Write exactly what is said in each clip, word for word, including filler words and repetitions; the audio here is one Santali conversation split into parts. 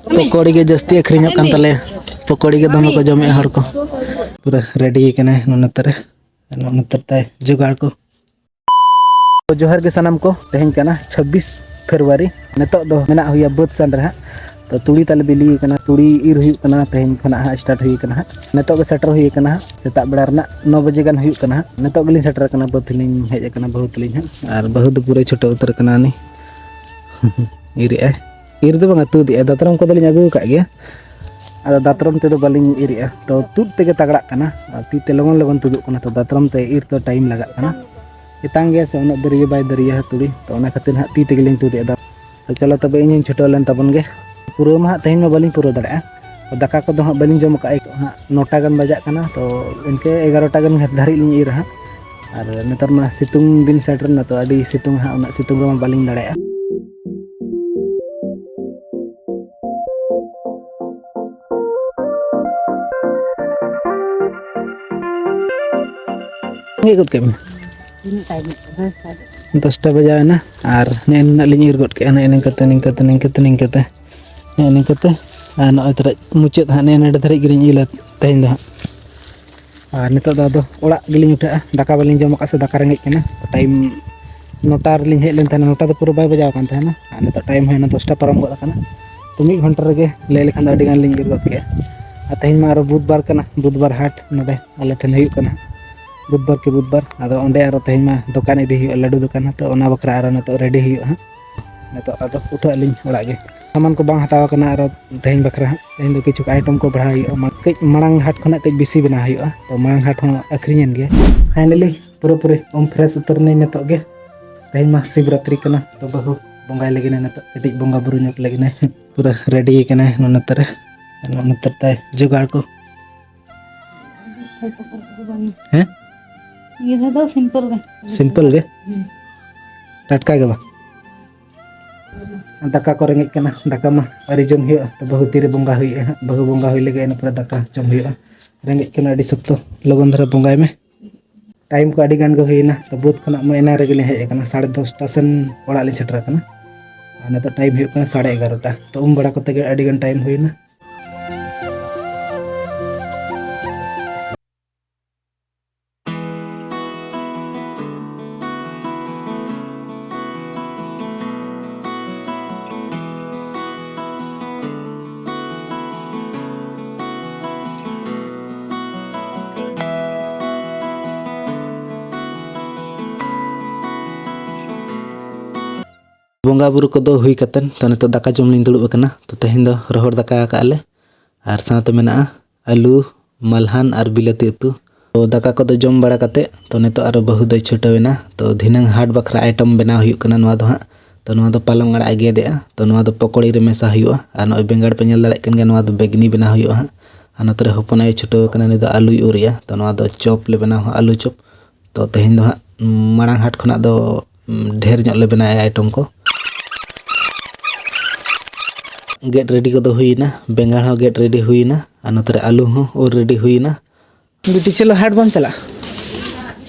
ᱯᱚᱠᱚᱲᱤ ᱜᱮ ᱡᱟᱹᱥᱛᱤ ᱟᱹᱠᱷᱨᱤᱧᱚᱜ ᱠᱟᱱ ᱛᱟᱞᱮᱭᱟ᱾ ᱯᱚᱠᱚᱲᱤ ᱜᱮ ᱫᱚᱢᱮ ᱠᱚ ᱡᱚᱢᱮᱫᱼᱟ ᱦᱚᱲ ᱠᱚ᱾ ᱯᱩᱨᱟᱹ ᱨᱮᱰᱤ ᱠᱟᱱᱟᱭ ᱱᱚᱜᱼᱚ ᱱᱚᱛᱮ ᱨᱮ, ᱱᱚᱜᱼᱚ ᱱᱚᱛᱮ ᱨᱮ ᱛᱟᱭ ᱡᱚᱜᱟᱲ ᱠᱚ᱾ ᱡᱚᱦᱟᱨ ᱜᱮ ᱥᱟᱱᱟᱢ ᱠᱚ, ᱛᱮᱦᱮᱧ ᱠᱟᱱᱟ ᱪᱷᱟᱵᱵᱤᱥ ᱯᱷᱮᱵᱽᱨᱩᱣᱟᱨᱤ᱾ ᱱᱤᱛᱚᱜ ᱫᱚ ᱢᱮᱱᱟᱜ ᱦᱩᱭᱩᱜᱼᱟ ᱵᱟᱹᱫᱽ ᱥᱮᱱ ᱨᱮ ᱦᱟᱸᱜ᱾ ᱛᱚ ᱛᱩᱲᱤ ᱛᱟᱞᱮ ᱵᱤᱞᱤ ᱠᱟᱱᱟ, ᱛᱩᱲᱤ ᱤᱨ ᱦᱩᱭᱩᱜ ᱠᱟᱱᱟ, ᱛᱮᱦᱮᱧ ᱠᱷᱚᱱᱟᱜ ᱦᱟᱸᱜ ᱥᱴᱟᱨᱴ ᱦᱩᱭ ᱠᱟᱱᱟ ᱦᱟᱸᱜ᱾ ᱱᱤᱛᱚᱜ ᱜᱮ ᱥᱮᱴᱮᱨ ᱦᱩᱭ ᱠᱟᱱᱟ ᱦᱟᱸᱜ, ᱥᱮᱛᱟᱜ ᱵᱮᱲᱟ ᱨᱮᱱᱟᱜ ᱱᱚ ᱵᱟᱡᱮ ᱜᱟᱱ ᱦᱩᱭᱩᱜ ᱠᱟᱱᱟ ᱦᱟᱸᱜ᱾ ᱱᱤᱛᱚᱜ ᱜᱮᱞᱤᱧ ᱥᱮᱴᱮᱨ ᱠᱟᱱᱟ, ᱵᱟᱹᱫᱽ ᱞᱤᱧ ᱦᱮᱡ ᱟᱠᱟᱱᱟ ᱵᱟᱹᱦᱩ ᱛᱟᱹᱞᱤᱧ ᱦᱟᱸᱜ᱾ ᱟᱨ ᱵᱟᱹᱦᱩ ᱫᱚ ᱯᱩᱨᱟᱹ ᱪᱷᱩᱴᱟᱹᱣ ᱩᱛᱟᱹᱨ ᱠᱟᱱᱟ ᱩᱱᱤ᱾ ᱤᱨᱮᱜᱼᱟᱭ, ᱤᱨ ᱫᱚ ᱵᱟᱝᱟ, ᱛᱩᱫ ᱮᱜᱼᱟᱭ᱾ ᱫᱟᱛᱨᱚᱢ ᱠᱚᱫᱚ ᱞᱤᱧ ᱟᱹᱜᱩ ᱟᱠᱟᱫ ᱜᱮᱭᱟ, ᱟᱫᱚ ᱫᱟᱛᱨᱚᱢ ᱛᱮᱫᱚ ᱵᱟᱹᱞᱤᱧ ᱤᱨᱮᱜᱼᱟ᱾ ᱛᱚ ᱛᱩᱫ ᱛᱮᱜᱮ ᱛᱟᱜᱲᱟᱜ ᱠᱟᱱᱟ, ᱟᱨ ᱛᱤ ᱛᱮ ᱞᱚᱜᱚᱱ ᱞᱚᱜᱚᱱ ᱛᱩᱫᱩᱜ ᱠᱟᱱᱟ᱾ ᱛᱚ ᱫᱟᱛᱨᱚᱢ ᱛᱮ ᱤᱨ ᱫᱚ ᱴᱟᱭᱤᱢ ᱞᱟᱜᱟᱜ ᱠᱟᱱᱟ, ᱮᱛᱟᱝ ᱜᱮᱭᱟ ᱥᱮ, ᱩᱱᱟᱹᱜ ᱫᱟᱹᱨᱭᱟᱹ ᱵᱟᱭ ᱫᱟᱹᱨᱭᱟᱹ ᱦᱟᱛᱩᱲᱤ᱾ ᱛᱚ ᱚᱱᱟ ᱠᱷᱟᱹᱛᱤᱨ ᱦᱟᱸᱜ ᱛᱤ ᱛᱮᱜᱮ ᱞᱤᱧ ᱛᱩᱫ ᱮᱫᱟ᱾ ᱛᱚ ᱪᱚᱞᱚ ᱛᱚᱵᱮ ᱤᱧ ᱦᱚᱸᱧ ᱪᱷᱩᱴᱟᱹᱣ ᱞᱮᱱ ᱛᱟᱵᱚᱱ ᱜᱮ᱾ ᱯᱩᱨᱟᱹᱣ ᱢᱟ ᱦᱟᱸᱜ ᱛᱮᱦᱮᱧ ᱢᱟ ᱵᱟᱹᱞᱤᱧ ᱯᱩᱨᱟᱹᱣ ᱫᱟᱲᱮᱭᱟᱜᱼᱟ᱾ ᱛᱚ ᱫᱟᱠᱟ ᱠᱚᱫᱚ ᱦᱟᱸᱜ ᱵᱟᱹᱞᱤᱧ ᱡᱚᱢ ᱟᱠᱟᱫᱼᱟ, ᱦᱟᱸᱜ ᱱᱚᱴᱟ ᱜᱟᱱ ᱵᱟᱡᱟᱜ ᱠᱟᱱᱟ᱾ ᱛᱚ ᱤᱱᱠᱟᱹ ᱮᱜᱟᱨᱚᱴᱟ ᱜᱟᱱ ᱫᱷᱟᱹᱨᱤᱡ ᱞᱤᱧ ᱤᱨᱟ ᱦᱟᱸᱜ᱾ ᱟᱨ ᱱᱮᱛᱟᱨ ᱢᱟ ᱥᱤᱛᱩᱝ ᱫᱤᱱ ᱥᱮᱴᱮᱨ ᱮᱱᱟ, ᱛᱚ ᱟᱹᱰᱤ ᱥᱤᱛᱩᱝ ᱦᱟᱸᱜ, ᱩᱱᱟᱹᱜ ᱥᱤᱛᱩᱝ ᱨᱮᱢᱟ ᱵᱟᱹᱞᱤᱧ ᱫᱟᱲᱮᱭᱟᱜᱼᱟ᱾ ᱤᱭᱟᱹ ᱜᱚᱫ ᱠᱮᱫ ᱢᱮ᱾ ᱛᱤᱱᱟᱹᱜ ᱴᱟᱭᱤᱢ ᱦᱩᱭᱩᱜ ᱠᱟᱱᱟ? ᱫᱚᱥᱴᱟ ᱵᱟᱡᱟᱣ ᱮᱱᱟ ᱟᱨ ᱱᱮᱜᱼᱮ ᱱᱤᱱᱟᱹᱜ ᱞᱤᱧ ᱤᱨ ᱜᱚᱫ ᱠᱮᱫᱼᱟ, ᱱᱮᱜᱼᱮ ᱱᱤᱝᱠᱟᱹᱛᱮ, ᱱᱤᱝᱠᱟᱹᱛᱮ, ᱱᱤᱝᱠᱟᱹᱛᱮ, ᱱᱤᱝᱠᱟᱹᱛᱮ᱾ ᱱᱮᱜᱼᱮ ᱱᱤᱝᱠᱟᱹᱛᱮ᱾ ᱟᱨ ᱱᱚᱜᱼᱚᱭ ᱛᱚᱨᱟ ᱢᱩᱪᱟᱹᱫ ᱦᱟᱸᱜ, ᱱᱮᱜᱼᱮ ᱱᱚᱰᱮ ᱫᱷᱟᱹᱨᱤᱡ ᱜᱮᱞᱤᱧ ᱤᱨᱟ ᱛᱮᱦᱮᱧ ᱫᱚ ᱦᱟᱸᱜ᱾ ᱟᱨ ᱱᱤᱛᱚᱜ ᱫᱚ ᱟᱫᱚ ᱚᱲᱟᱜ ᱜᱮᱞᱤᱧ ᱩᱴᱷᱟᱹᱜᱼᱟ, ᱫᱟᱠᱟ ᱵᱟᱹᱞᱤᱧ ᱡᱚᱢ ᱟᱠᱟᱫ ᱥᱮ ᱫᱟᱠᱟ ᱨᱮᱸᱜᱮᱡ ᱠᱟᱱᱟ᱾ ᱴᱟᱭᱤᱢ ᱱᱚᱴᱟ ᱨᱮᱞᱤᱧ ᱦᱮᱡ ᱞᱮᱱ ᱛᱟᱦᱮᱱᱟ, ᱱᱚᱴᱟ ᱫᱚ ᱯᱩᱨᱟᱹ ᱵᱟᱭ ᱵᱟᱡᱟᱣ ᱟᱠᱟᱱ ᱛᱟᱦᱮᱱᱟ, ᱟᱨ ᱱᱤᱛᱚᱜ ᱴᱟᱭᱤᱢ ᱦᱩᱭᱱᱟ ᱫᱚᱥᱴᱟ ᱯᱟᱨᱚᱢ ᱜᱚᱫ ᱟᱠᱟᱱᱟ᱾ ᱛᱚ ᱢᱤᱫ ᱜᱷᱚᱱᱴᱟ ᱨᱮᱜᱮ ᱞᱟᱹᱭ ᱞᱮᱠᱷᱟᱱ ᱫᱚ ᱟᱹᱰᱤ ᱜᱟᱱ ᱞᱤᱧ ᱤᱨ ᱜᱚᱫ ᱠᱮᱜᱼᱟ᱾ ᱟᱨ ᱛᱮᱦᱮᱧ ᱢᱟ ᱟᱨᱚ ᱵᱩᱫᱷᱵᱟᱨ ᱠᱟᱱᱟ, ᱵᱩᱫᱷᱵᱟᱨ ᱦᱟᱴ ᱱᱚᱰᱮ ᱟᱞᱮ ᱴᱷᱮᱱ ᱦᱩᱭᱩᱜ ᱠᱟᱱᱟ ᱵᱩᱫᱷᱵᱟᱨ ᱠᱮ ᱵᱩᱫᱷᱵᱟᱨ᱾ ᱟᱫᱚ ᱚᱸᱰᱮ ᱟᱨᱚ ᱛᱮᱦᱮᱧ ᱢᱟ ᱫᱚᱠᱟᱱ ᱤᱫᱤ ᱦᱩᱭᱩᱜᱼᱟ, ᱞᱟᱹᱰᱩ ᱫᱚᱠᱟᱱ, ᱛᱚ ᱚᱱᱟ ᱵᱟᱠᱷᱨᱟ ᱟᱨᱚ ᱱᱤᱛᱚᱜ ᱨᱮᱰᱤ ᱦᱩᱭᱩᱜᱼᱟ ᱦᱟᱸᱜ᱾ ᱱᱤᱛᱚᱜ ᱟᱫᱚ ᱩᱴᱷᱟᱹᱜ ᱟᱹᱞᱤᱧ ᱚᱲᱟᱜ ᱜᱮ᱾ ᱥᱟᱢᱟᱱ ᱠᱚ ᱵᱟᱝ ᱦᱟᱛᱟᱣ ᱟᱠᱟᱱᱟ ᱟᱨᱚ ᱛᱮᱦᱮᱧ ᱵᱟᱠᱷᱨᱟ ᱦᱟᱸᱜ᱾ ᱛᱮᱦᱮᱧ ᱫᱚ ᱠᱤᱪᱷᱩ ᱟᱭᱴᱮᱢ ᱠᱚ ᱵᱟᱲᱦᱟᱣ ᱦᱩᱭᱩᱜᱼᱟ, ᱢᱟ-, ᱠᱟᱹᱡ ᱢᱟᱲᱟᱝ ᱦᱟᱴ ᱠᱷᱚᱱᱟᱜ ᱠᱟᱹᱡ ᱵᱮᱥᱤ ᱵᱮᱱᱟᱣ ᱦᱩᱭᱩᱜᱼᱟ᱾ ᱛᱚ ᱢᱟᱲᱟᱝ ᱦᱟᱴ ᱦᱚᱸ ᱟᱹᱠᱷᱨᱤᱧᱮᱱ ᱜᱮᱭᱟ᱾ ᱯᱷᱟᱭᱱᱟᱞᱤ ᱯᱩᱨᱟᱹᱯᱩᱨᱤ ᱩᱢ ᱯᱷᱨᱮᱥ ᱩᱛᱟᱹᱨ ᱱᱟᱹᱧ ᱱᱤᱛᱚᱜ ᱜᱮ᱾ ᱛᱮᱦᱮᱧ ᱢᱟ ᱥᱤᱵᱨᱟᱛᱨᱤ ᱠᱟᱱᱟ, ᱛᱚ ᱵᱟᱹᱦᱩ ᱵᱚᱸᱜᱟᱭ ᱞᱟᱹᱜᱤᱫ ᱱᱤᱛᱚᱜ, ᱠᱟᱹᱴᱤᱡ ᱵᱚᱸᱜᱟ ᱵᱩᱨᱩ ᱧᱚᱜ ᱞᱟᱹᱜᱤᱫ᱾ ᱯᱩᱨᱟᱹ ᱨᱮᱰᱤ ᱠᱟᱱᱟᱭ ᱱᱚᱛᱮ ᱨᱮ, ᱱᱚᱛᱮ ᱛᱟᱭ ᱡᱚᱜᱟᱲ ᱠᱚ᱾ ᱦᱮᱸ? ᱱᱤᱭᱟᱹ ᱫᱷᱟᱣ ᱫᱚ ᱥᱤᱢᱯᱚᱞ ᱜᱮ᱾ ᱥᱤᱢᱯᱚᱞ ᱜᱮ? ᱦᱩᱸ᱾ ᱴᱟᱴᱠᱟ ᱜᱮ ᱵᱟ? ᱫᱟᱠᱟ ᱠᱚ ᱨᱮᱸᱜᱮᱡ ᱠᱟᱱᱟ, ᱫᱟᱠᱟ ᱢᱟ ᱟᱹᱣᱨᱤ ᱡᱚᱢ ᱦᱩᱭᱩᱜᱼᱟ᱾ ᱛᱚ ᱵᱟᱹᱦᱩ ᱛᱤᱨᱮ ᱵᱚᱸᱜᱟ ᱦᱩᱭᱩᱜᱼᱟ ᱦᱟᱸᱜ, ᱵᱟᱹᱦᱩ ᱵᱚᱸᱜᱟ ᱦᱩᱭ ᱞᱮᱜᱮ, ᱤᱱᱟᱹ ᱯᱚᱨᱮ ᱫᱟᱠᱟ ᱡᱚᱢ ᱦᱩᱭᱩᱜᱼᱟ᱾ ᱨᱮᱸᱜᱮᱡ ᱠᱟᱱᱟ ᱟᱹᱰᱤ ᱥᱚᱠᱛᱚ, ᱞᱚᱜᱚᱱ ᱫᱷᱟᱨᱟ ᱵᱚᱸᱜᱟᱭ ᱢᱮ᱾ ᱴᱟᱭᱤᱢ ᱠᱚ ᱟᱹᱰᱤ ᱜᱟᱱ ᱜᱮ ᱦᱩᱭᱮᱱᱟ᱾ ᱛᱚ ᱵᱟᱹᱫᱽ ᱠᱷᱚᱱᱟᱜ ᱢᱟ ᱮᱱᱟᱝ ᱨᱮᱜᱮ ᱞᱤᱧ ᱦᱮᱡ ᱟᱠᱟᱱᱟ, ᱥᱟᱲᱮ ᱫᱚᱥᱴᱟ ᱥᱮᱱ ᱚᱲᱟᱜ ᱞᱤᱧ ᱥᱮᱴᱮᱨ ᱟᱠᱟᱱᱟ᱾ ᱟᱨ ᱱᱤᱛᱚᱜ ᱴᱟᱭᱤᱢ ᱦᱩᱭᱩᱜ ᱠᱟᱱᱟ ᱥᱟᱲᱮ ᱮᱜᱟᱨᱚᱴᱟ᱾ ᱛᱚ ᱩᱢ ᱵᱟᱲᱟ ᱠᱚᱛᱮ ᱜᱮ ᱟᱹᱰᱤ ᱜᱟᱱ ᱴᱟᱭᱤᱢ ᱦᱩᱭᱱᱟ᱾ ᱵᱚᱸᱜᱟ ᱵᱩᱨᱩ ᱠᱚᱫᱚ ᱦᱩᱭ ᱠᱟᱛᱮᱫ, ᱛᱚ ᱱᱤᱛᱚᱜ ᱫᱟᱠᱟ ᱡᱚᱢ ᱞᱤᱧ ᱫᱩᱲᱩᱵ ᱟᱠᱟᱱᱟ᱾ ᱛᱚ ᱛᱮᱦᱮᱧ ᱫᱚ ᱨᱚᱦᱚᱲ ᱫᱟᱠᱟ ᱟᱠᱟᱫ ᱞᱮ, ᱟᱨ ᱥᱟᱶᱛᱮ ᱢᱮᱱᱟᱜᱼᱟ ᱟᱹᱞᱩ, ᱢᱟᱞᱦᱟᱱ ᱟᱨ ᱵᱤᱞᱟᱹᱛᱤ ᱩᱛᱩ᱾ ᱛᱚ ᱫᱟᱠᱟ ᱠᱚᱫᱚ ᱡᱚᱢ ᱵᱟᱲᱟ ᱠᱟᱛᱮᱫ, ᱛᱚ ᱱᱤᱛᱚᱜ ᱟᱨᱚ ᱵᱟᱹᱦᱩ ᱫᱚᱭ ᱪᱷᱩᱴᱟᱹᱣ ᱮᱱᱟ᱾ ᱛᱚ ᱫᱷᱤᱱᱟᱹᱝ ᱦᱟᱴ ᱵᱟᱠᱷᱨᱟ ᱟᱭᱴᱮᱢ ᱵᱮᱱᱟᱣ ᱦᱩᱭᱩᱜ ᱠᱟᱱᱟ᱾ ᱱᱚᱣᱟ ᱫᱚ ᱦᱟᱸᱜ, ᱛᱚ ᱱᱚᱣᱟ ᱫᱚ ᱯᱟᱞᱚᱝ ᱟᱲᱟᱜ ᱮ ᱜᱮᱫᱮᱜᱼᱟ᱾ ᱛᱚ ᱱᱚᱣᱟ ᱫᱚ ᱯᱚᱠᱚᱲᱤ ᱨᱮ ᱢᱮᱥᱟ ᱦᱩᱭᱩᱜᱼᱟ᱾ ᱟᱨ ᱱᱚᱜᱼᱚᱭ ᱵᱮᱸᱜᱟᱲ ᱯᱮ ᱧᱮᱞ ᱫᱟᱲᱮᱭᱟᱜ ᱠᱟᱱ ᱜᱮᱭᱟ, ᱱᱚᱣᱟ ᱫᱚ ᱵᱮᱜᱽᱱᱤ ᱵᱮᱱᱟᱣ ᱦᱩᱭᱩᱜᱼᱟ ᱦᱟᱸᱜ᱾ ᱟᱨ ᱱᱚᱛᱮ ᱨᱮ ᱦᱚᱯᱚᱱ ᱟᱭᱳ ᱪᱷᱩᱴᱟᱹᱣ ᱟᱠᱟᱱᱟ, ᱩᱱᱤ ᱫᱚ ᱟᱹᱞᱩᱭ ᱩᱨ ᱮᱜᱼᱟ᱾ ᱛᱚ ᱱᱚᱣᱟ ᱫᱚ ᱪᱚᱯ ᱞᱮ ᱵᱮᱱᱟᱣᱟ ᱦᱟᱸᱜ, ᱟᱹᱞᱩ ᱪᱚᱯ᱾ ᱛᱚ ᱛᱮᱦᱮᱧ ᱫᱚ ᱦᱟᱸᱜ, ᱩᱢ, ᱢᱟᱲᱟᱝ ᱦᱟᱴ ᱠᱷᱚᱱᱟᱜ ᱫᱚ, ᱩᱢ, ᱰᱷᱮᱨ ᱧᱚᱜ ᱞᱮ ᱵᱮᱱᱟᱣᱮᱫᱼᱟ ᱟᱭᱴᱮᱢ ᱠᱚ᱾ ᱜᱮᱫ ᱨᱮᱰᱤ ᱠᱚᱫᱚ ᱦᱩᱭᱮᱱᱟ, ᱵᱮᱸᱜᱟᱲ ᱦᱚᱸ ᱜᱮᱫ ᱨᱮᱰᱤ ᱦᱩᱭᱮᱱᱟ, ᱟᱨ ᱱᱚᱛᱮ ᱨᱮ ᱟᱹᱞᱩ ᱦᱚᱸ ᱩᱨ ᱨᱮᱰᱤ ᱦᱩᱭᱮᱱᱟ᱾ ᱵᱤᱴᱤ, ᱪᱚᱞᱚ ᱦᱟᱴ ᱵᱟᱢ ᱪᱟᱞᱟᱜᱼᱟ?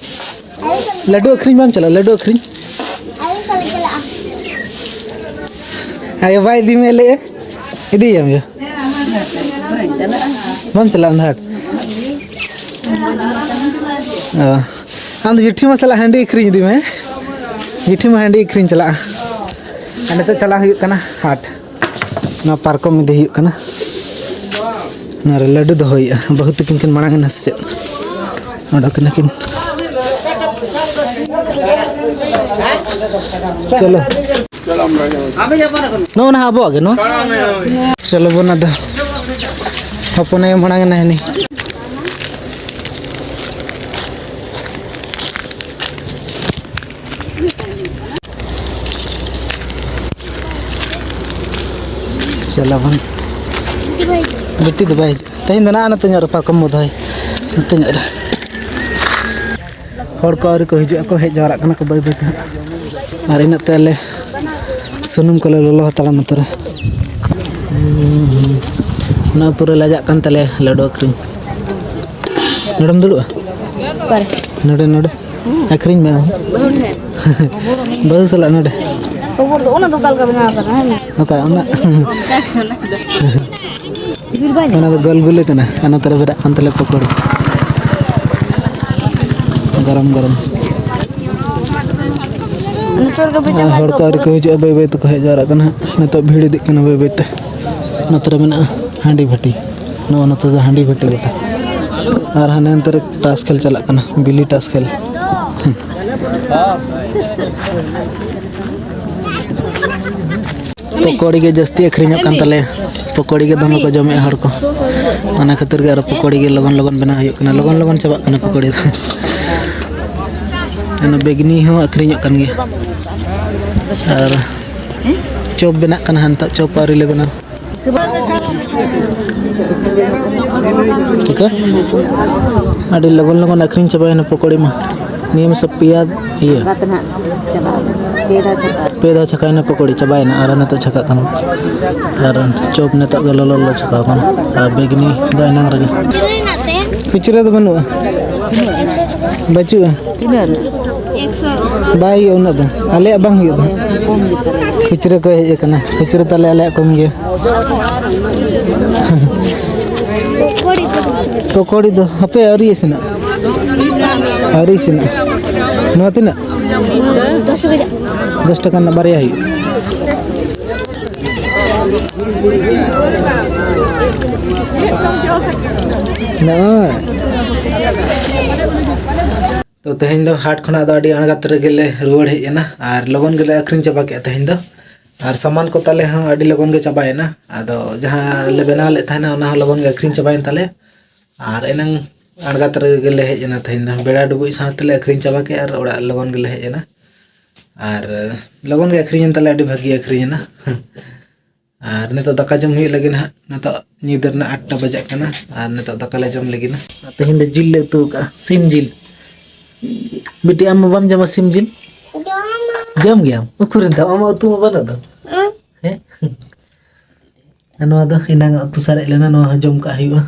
ᱞᱟᱹᱰᱩ ᱟᱹᱠᱷᱨᱤᱧ ᱵᱟᱢ ᱪᱟᱞᱟᱜᱼᱟ? ᱞᱟᱹᱰᱩ ᱟᱹᱠᱷᱨᱤᱧ? ᱟᱭᱳ ᱵᱟᱭ ᱤᱫᱤ ᱢᱮ ᱞᱟᱹᱭᱮᱫᱼᱟ, ᱤᱫᱤᱭᱟᱢ ᱭᱟ᱾ ᱵᱟᱢ ᱪᱟᱞᱟᱜᱼᱟ ᱟᱢ ᱫᱚ ᱦᱟᱴ? ᱚ᱾ ᱟᱢ ᱫᱚ ᱡᱮᱴᱷᱤ ᱢᱟ ᱥᱟᱞᱟᱜ ᱦᱟᱺᱰᱤ ᱟᱹᱠᱷᱨᱤᱧ ᱤᱫᱤ ᱢᱮ᱾ ᱡᱮᱴᱷᱤ ᱢᱟ ᱦᱟᱺᱰᱤ ᱟᱹᱠᱷᱨᱤᱧ ᱪᱟᱞᱟᱜᱼᱟ᱾ ᱟᱨ ᱱᱤᱛᱚᱜ ᱪᱟᱞᱟᱜ ᱦᱩᱭᱩᱜ ᱠᱟᱱᱟ ᱦᱟᱴ᱾ ᱱᱚᱣᱟ ᱯᱟᱨᱠᱚᱢ ᱤᱫᱤ ᱦᱩᱭᱩᱜ ᱠᱟᱱᱟ᱾ ᱱᱚᱣᱟ ᱨᱮ ᱞᱟᱹᱰᱩ ᱫᱚᱦᱚ ᱦᱩᱭᱩᱜᱼᱟ᱾ ᱵᱟᱹᱦᱩ ᱛᱟᱹᱠᱤᱱ ᱠᱤᱱ ᱢᱟᱲᱟᱝ ᱮᱱᱟ ᱥᱮ ᱪᱮᱫ? ᱚᱰᱚᱠ ᱮᱱᱟ ᱠᱤᱱ᱾ ᱪᱚᱞᱚ᱾ ᱱᱚᱜᱼᱚ ᱱᱟ ᱟᱵᱚᱣᱟᱜ ᱜᱮ ᱱᱚᱣᱟ᱾ ᱪᱚᱞᱚ ᱵᱚᱱ ᱟᱫᱚ᱾ ᱦᱚᱯᱚᱱ ᱟᱭᱳ ᱢᱟᱲᱟᱝ ᱮᱱᱟ ᱦᱟᱹᱱᱤ᱾ ᱪᱟᱞᱟᱣ ᱵᱚᱱ᱾ ᱵᱤᱴᱤ ᱫᱚ ᱵᱟᱭ ᱦᱤᱡᱩᱜ᱾ ᱛᱮᱦᱮᱧ ᱫᱚ ᱱᱟᱜ ᱱᱚᱛᱮ ᱧᱚᱜ ᱨᱮ ᱯᱟᱨᱠᱚᱢ ᱵᱚ ᱫᱚᱦᱚᱭ᱾ ᱱᱚᱛᱮ ᱧᱚᱜ ᱨᱮ᱾ ᱦᱚᱲ ᱠᱚ ᱟᱹᱣᱨᱤ ᱠᱚ ᱦᱤᱡᱩᱜ ᱟᱠᱚ, ᱦᱮᱡ ᱡᱟᱣᱨᱟᱜ ᱠᱟᱱᱟ ᱠᱚ ᱵᱟᱹᱭ ᱵᱟᱹᱭ ᱛᱮ ᱦᱟᱸᱜ᱾ ᱟᱨ ᱤᱱᱟᱹᱜ ᱛᱮ ᱟᱞᱮ ᱥᱩᱱᱩᱢ ᱠᱚᱞᱮ ᱞᱚᱞᱚ ᱦᱟᱛᱟᱲᱟ ᱱᱚᱛᱮ ᱨᱮ᱾ ᱚᱱᱟ ᱯᱩᱨᱟᱹ ᱞᱟᱡᱟᱜ ᱠᱟᱱ ᱛᱟᱞᱮᱭᱟ ᱞᱟᱹᱰᱩ ᱟᱹᱠᱷᱨᱤᱧ᱾ ᱱᱚᱰᱮᱢ ᱫᱩᱲᱩᱵᱼᱟ? ᱚᱠᱟᱨᱮ? ᱱᱚᱰᱮ, ᱱᱚᱰᱮ᱾ ᱟᱹᱠᱷᱨᱤᱧ ᱢᱮ ᱟᱢ᱾ ᱵᱟᱹᱦᱩ ᱴᱷᱮᱱ᱾ ᱵᱟᱹᱦᱩ ᱥᱟᱞᱟᱜ ᱱᱚᱰᱮ᱾ ᱠᱷᱚᱵᱚᱨ ᱫᱚ ᱚᱱᱟ ᱫᱚ ᱚᱠᱟ ᱞᱮᱠᱟ ᱵᱮᱱᱟᱣ ᱠᱟᱱᱟ, ᱦᱮᱸ? ᱚᱠᱟ ᱚᱱᱟ? ᱚᱱᱟ ᱫᱚ ᱜᱳᱞ ᱜᱳᱞ ᱠᱟᱱᱟ, ᱚᱱᱟ ᱛᱟᱞᱟ ᱵᱮᱨᱟᱜ ᱠᱟᱱ ᱛᱟᱞᱮ ᱯᱚᱠᱚᱲ᱾ ᱜᱚᱨᱚᱢ ᱜᱚᱨᱚᱢ᱾ ᱱᱤᱛᱚᱜ ᱨᱮᱜᱮ ᱵᱩᱡᱷᱟᱹᱣ ᱟᱨ ᱦᱚᱲ ᱠᱚ ᱟᱹᱣᱨᱤ ᱠᱚ ᱦᱤᱡᱩᱜᱼᱟ, ᱵᱟᱹᱭ ᱵᱟᱹᱭ ᱛᱮᱠᱚ ᱦᱮᱡ ᱡᱟᱣᱨᱟᱜ ᱠᱟᱱᱟ ᱦᱟᱸᱜ᱾ ᱱᱤᱛᱚᱜ ᱵᱷᱤᱲ ᱤᱫᱤᱜ ᱠᱟᱱᱟ ᱵᱟᱹᱭ ᱵᱟᱹᱭ ᱛᱮ᱾ ᱱᱚᱛᱮ ᱨᱮ ᱢᱮᱱᱟᱜᱼᱟ ᱦᱟᱺᱰᱤ ᱵᱷᱟᱹᱴᱤ, ᱱᱚᱜᱼᱚ ᱱᱚᱛᱮ ᱫᱚ ᱦᱟᱺᱰᱤ ᱵᱷᱟᱹᱴᱤ ᱜᱚᱴᱟ᱾ ᱟᱨ ᱦᱟᱱᱮ ᱚᱱᱛᱮ ᱨᱮ ᱴᱟᱥ ᱠᱷᱮᱞ ᱪᱟᱞᱟᱜ ᱠᱟᱱᱟ, ᱵᱤᱞᱤ ᱴᱟᱥ ᱠᱷᱮᱞ᱾ ᱯᱚᱠᱚᱲᱤ ᱜᱮ ᱡᱟᱹᱥᱛᱤ ᱟᱹᱠᱷᱨᱤᱧᱚᱜ ᱠᱟᱱ ᱛᱟᱞᱮᱭᱟ᱾ ᱯᱚᱠᱚᱲᱤ ᱜᱮ ᱫᱚᱢᱮ ᱠᱚ ᱡᱚᱢᱮᱜᱼᱟ ᱦᱚᱲ ᱠᱚ᱾ ᱚᱱᱟ ᱠᱷᱟᱹᱛᱤᱨ ᱜᱮ ᱟᱨᱚ ᱯᱚᱠᱚᱲᱤ ᱜᱮ ᱞᱚᱜᱚᱱ ᱞᱚᱜᱚᱱ ᱵᱮᱱᱟᱣ ᱦᱩᱭᱩᱜ ᱠᱟᱱᱟ, ᱞᱚᱜᱚᱱ ᱞᱚᱜᱚᱱ ᱪᱟᱵᱟᱜ ᱠᱟᱱᱟ ᱯᱚᱠᱚᱲᱤ ᱫᱚ᱾ ᱚᱱᱟ ᱵᱮᱜᱽᱱᱤ ᱦᱚᱸ ᱟᱹᱠᱷᱨᱤᱧᱚᱜ ᱠᱟᱱ ᱜᱮᱭᱟ᱾ ᱟᱨ ᱪᱚᱯ ᱵᱮᱱᱟᱜ ᱠᱟᱱᱟ, ᱦᱟᱱᱛᱮ ᱪᱚᱯ ᱟᱹᱣᱨᱤ ᱞᱮ ᱵᱮᱱᱟᱣ᱾ ᱪᱤᱠᱟᱹ? ᱟᱹᱰᱤ ᱞᱚᱜᱚᱱ ᱞᱚᱜᱚᱱ ᱟᱹᱠᱷᱨᱤᱧ ᱪᱟᱵᱟᱭᱮᱱᱟ ᱯᱚᱠᱚᱲᱤ ᱢᱟ᱾ ᱱᱤᱭᱟᱹ ᱢᱮᱥᱟ ᱯᱮᱭᱟ ᱤᱭᱟᱹ᱾ ᱵᱟᱝᱜᱟᱛᱮ ᱱᱟᱦᱟᱜ ᱪᱟᱞᱟᱜ ᱟᱞᱮ᱾ ᱯᱮ ᱫᱷᱟᱣ ᱪᱟᱞᱟᱜ᱾ ᱯᱮ ᱫᱷᱟᱣ ᱪᱷᱟᱠᱟᱭᱮᱱᱟ ᱯᱚᱠᱚᱲᱤ, ᱪᱟᱵᱟᱭᱮᱱᱟ᱾ ᱟᱨ ᱱᱤᱛᱚᱜ ᱪᱷᱟᱠᱟᱜ ᱠᱟᱱᱟ᱾ ᱟᱨ ᱪᱚᱯ ᱱᱤᱛᱚᱜ ᱜᱮ ᱞᱚᱞᱚ ᱞᱚᱞᱚ ᱪᱷᱟᱠᱟᱣ ᱠᱟᱱᱟ᱾ ᱟᱨ ᱵᱮᱜᱽᱱᱤ ᱫᱚ ᱮᱱᱟᱝ ᱨᱮᱜᱮ᱾ ᱠᱷᱩᱪᱨᱟᱹ ᱫᱚ ᱵᱟᱹᱱᱩᱜᱼᱟ? ᱵᱟᱹᱪᱩᱜᱼᱟ? ᱛᱤᱱᱟᱹᱜ ᱨᱮ? ᱵᱟᱭ ᱦᱩᱭᱩᱜᱼᱟ ᱩᱱᱟᱹᱜ ᱫᱚ, ᱟᱞᱮᱭᱟᱜ ᱵᱟᱝ ᱦᱩᱭᱩᱜ ᱫᱚ᱾ ᱠᱚᱢ ᱜᱮ ᱛᱟᱞᱮᱭᱟ᱾ ᱠᱷᱩᱪᱨᱟᱹ ᱠᱚ ᱦᱮᱡ ᱟᱠᱟᱱᱟ, ᱠᱷᱩᱪᱨᱟᱹ ᱛᱟᱞᱮ ᱟᱞᱮᱭᱟᱜ ᱠᱚᱢ ᱜᱮᱭᱟ᱾ ᱯᱚᱠᱚᱲᱤ ᱫᱚ ᱦᱟᱯᱮ ᱟᱹᱣᱨᱤ ᱤᱥᱤᱱᱟ, ᱟᱹᱣᱨᱤ ᱤᱥᱤᱱᱟ᱾ ᱱᱚᱣᱟ ᱛᱤᱱᱟᱹᱜ? ᱫᱚᱥ ᱴᱟᱠᱟ ᱨᱮᱱᱟᱜ ᱵᱟᱨᱭᱟ ᱦᱩᱭᱩᱜᱼᱟ᱾ ᱱᱚᱜᱼᱚᱭ᱾ ᱛᱚ, ᱛᱮᱦᱮᱧ ᱫᱚ ᱦᱟᱴ ᱠᱷᱚᱱᱟᱜ ᱫᱚ ᱟᱹᱰᱤ ᱟᱬᱜᱟᱛ ᱨᱮᱜᱮ ᱞᱮ ᱨᱩᱣᱟᱹᱲ ᱦᱮᱡ ᱮᱱᱟ ᱟᱨ ᱞᱚᱜᱚᱱ ᱜᱮᱞᱮ ᱟᱹᱠᱷᱨᱤᱧ ᱪᱟᱵᱟ ᱠᱮᱫᱼᱟ ᱛᱮᱦᱮᱧ ᱫᱚ᱾ ᱟᱨ ᱥᱟᱢᱟᱱ ᱠᱚ ᱛᱟᱞᱮ ᱦᱚᱸ ᱟᱹᱰᱤ ᱞᱚᱜᱚᱱ ᱜᱮ ᱪᱟᱵᱟᱭᱮᱱᱟ᱾ ᱟᱫᱚ ᱡᱟᱦᱟᱸ ᱞᱮ ᱵᱮᱱᱟᱣ ᱞᱮᱫ ᱛᱟᱦᱮᱱᱟ, ᱚᱱᱟ ᱦᱚᱸ ᱞᱚᱜᱚᱱ ᱜᱮ ᱟᱹᱠᱷᱨᱤᱧ ᱪᱟᱵᱟᱭᱮᱱ ᱛᱟᱞᱮᱭᱟ᱾ ᱟᱨ ᱮᱱᱟᱝ ᱟᱬᱜᱟᱛ ᱨᱮᱜᱮ ᱞᱮ ᱦᱮᱡ ᱮᱱᱟ ᱛᱮᱦᱮᱧ ᱫᱚ᱾ ᱵᱮᱲᱟ ᱰᱩᱵᱩᱡ ᱥᱟᱶ ᱛᱮᱞᱮ ᱟᱹᱠᱷᱨᱤᱧ ᱪᱟᱵᱟ ᱠᱮᱫᱼᱟ ᱟᱨ ᱚᱲᱟᱜ ᱞᱚᱜᱚᱱ ᱜᱮᱞᱮ ᱦᱮᱡ ᱮᱱᱟ᱾ ᱟᱨ ᱞᱚᱜᱚᱱ ᱜᱮ ᱟᱹᱠᱷᱨᱤᱧᱮᱱ ᱛᱟᱞᱮ, ᱟᱹᱰᱤ ᱵᱷᱟᱹᱜᱤ ᱟᱹᱠᱷᱨᱤᱧᱮᱱᱟ᱾ ᱟᱨ ᱱᱤᱛᱚᱜ ᱫᱟᱠᱟ ᱡᱚᱢ ᱦᱩᱭᱩᱜ ᱞᱟᱹᱜᱤᱫ ᱱᱟᱦᱟᱜ᱾ ᱱᱤᱛᱚᱜ ᱧᱤᱫᱟᱹ ᱨᱮᱱᱟᱜ ᱟᱴ ᱴᱟ ᱵᱟᱡᱟᱜ ᱠᱟᱱᱟ᱾ ᱟᱨ ᱱᱤᱛᱚᱜ ᱫᱟᱠᱟ ᱞᱮ ᱡᱚᱢ ᱞᱟᱹᱜᱤᱫ ᱱᱟ᱾ ᱛᱮᱦᱮᱧ ᱫᱚ ᱡᱤᱞ ᱞᱮ ᱩᱛᱩ ᱟᱠᱟᱫᱼᱟ, ᱥᱤᱢ ᱡᱤᱞ᱾ ᱵᱤᱴᱤ, ᱟᱢ ᱢᱟ ᱵᱟᱢ ᱡᱚᱢᱟ ᱥᱤᱢ ᱡᱤᱞ? ᱡᱚᱢ ᱜᱮᱭᱟᱢ? ᱩᱠᱩᱨ ᱮᱱ ᱛᱟᱢ? ᱟᱢᱟᱜ ᱩᱛᱩ ᱢᱟ ᱵᱟᱹᱱᱩᱜ ᱫᱚ᱾ ᱦᱮᱸ? ᱟᱨ ᱱᱚᱣᱟ ᱫᱚ ᱮᱱᱟᱝ ᱩᱛᱩ ᱥᱟᱨᱮᱡ ᱞᱮᱱᱟ, ᱱᱚᱣᱟ ᱦᱚᱸ ᱡᱚᱢ ᱠᱟᱜ ᱦᱩᱭᱩᱜᱼᱟ᱾